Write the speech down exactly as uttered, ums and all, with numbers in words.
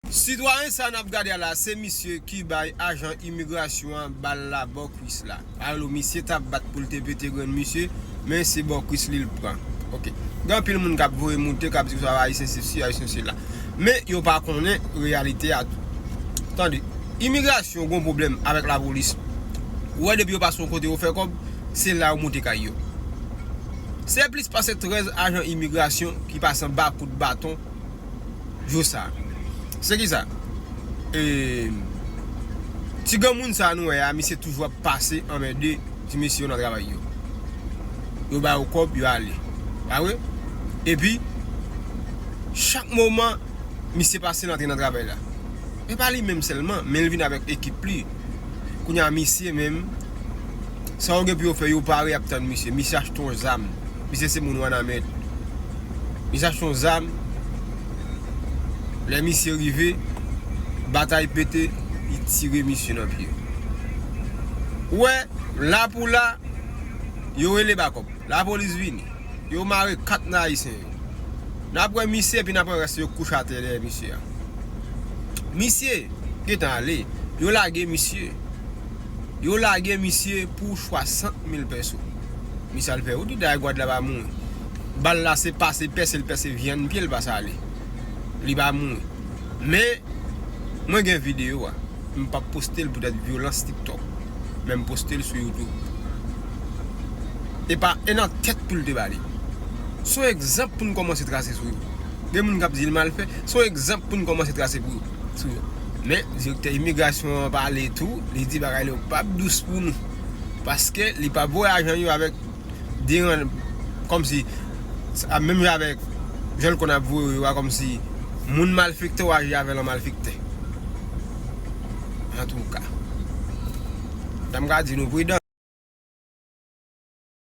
Sitwayen sa n ap gade a la, se misye ki bay ajan imigrasyon an bal la bò kwis la. Alò, misye t ap bat pou l te pete grenn misye, men se bò kwis li l pran. Ok. Gen anpil moun k ap voye moute, k ap di sa Ayisyen sesi, Ayisyen sela. Men yo pa konnen reyalite a tou. Tande, imigrasyon gen pwoblèm avèk lapolis. Ou wè, depi yo pase yon kote, yo fè kòb, se la yo moute kay yo. Se plis pase trèz ajan imigrasyon ki pase anba kout baton jou sa. Se ki sa? E, ti granmoun sa nou wè a, misye toujou ap pase anmède ti mesye yo nan travay yo. Yo ba yo kòb, yo ale. Pa vre? Epi, chak moman, misye pase l antre nan travay la. E pa li menm sèlman, men l vin avèk ekip li. Kounye a, misye menm, sa yo gen pou yo fè, yo pare ap tann misye. Misye achte yon zam. Misye se moun Wanament. Misye achte yon zam. Lè misye rive, batay pete, li tire misye nan pye. Ou wè, la pou la, yo rele bakòp. Lapolis vini. Yo mare kat nan Ayisyen yo. N ap wè misye, epi n ap wè rès yo kouche atè dèyè misye a. Misye gentan ale. Yo lage misye. Yo lage misye pou swasant mil pèso. Misye al fè wout li, dayè gwad la pa mouri. Bal la se pase, pèse l pèse vyann pye l pase ale. Li pa mouri. Men, mwen gen videyo a. M p ap poste l poutèt vyolans TikTok. Men m poste l sou YouTube. E pa, e nan tèt pou l te ba li. Se yon egzanp pou n kòmanse trase sou yo. Gen moun k ap di l mal fè. Se yon egzanp pou n kòmanse trase pou yo, sou yo. Men, direktè imigrasyon an pale tou, li di bagay la yo p ap dous pou nou. Paske li p ap voye ajan yo avèk deran, kòmsi, sa menm jan avèk jan l konn ap voye yo a, kòmsi moun malfektè ou aji avè l an malfektè. Antouka, sa m ka di nou, pridan.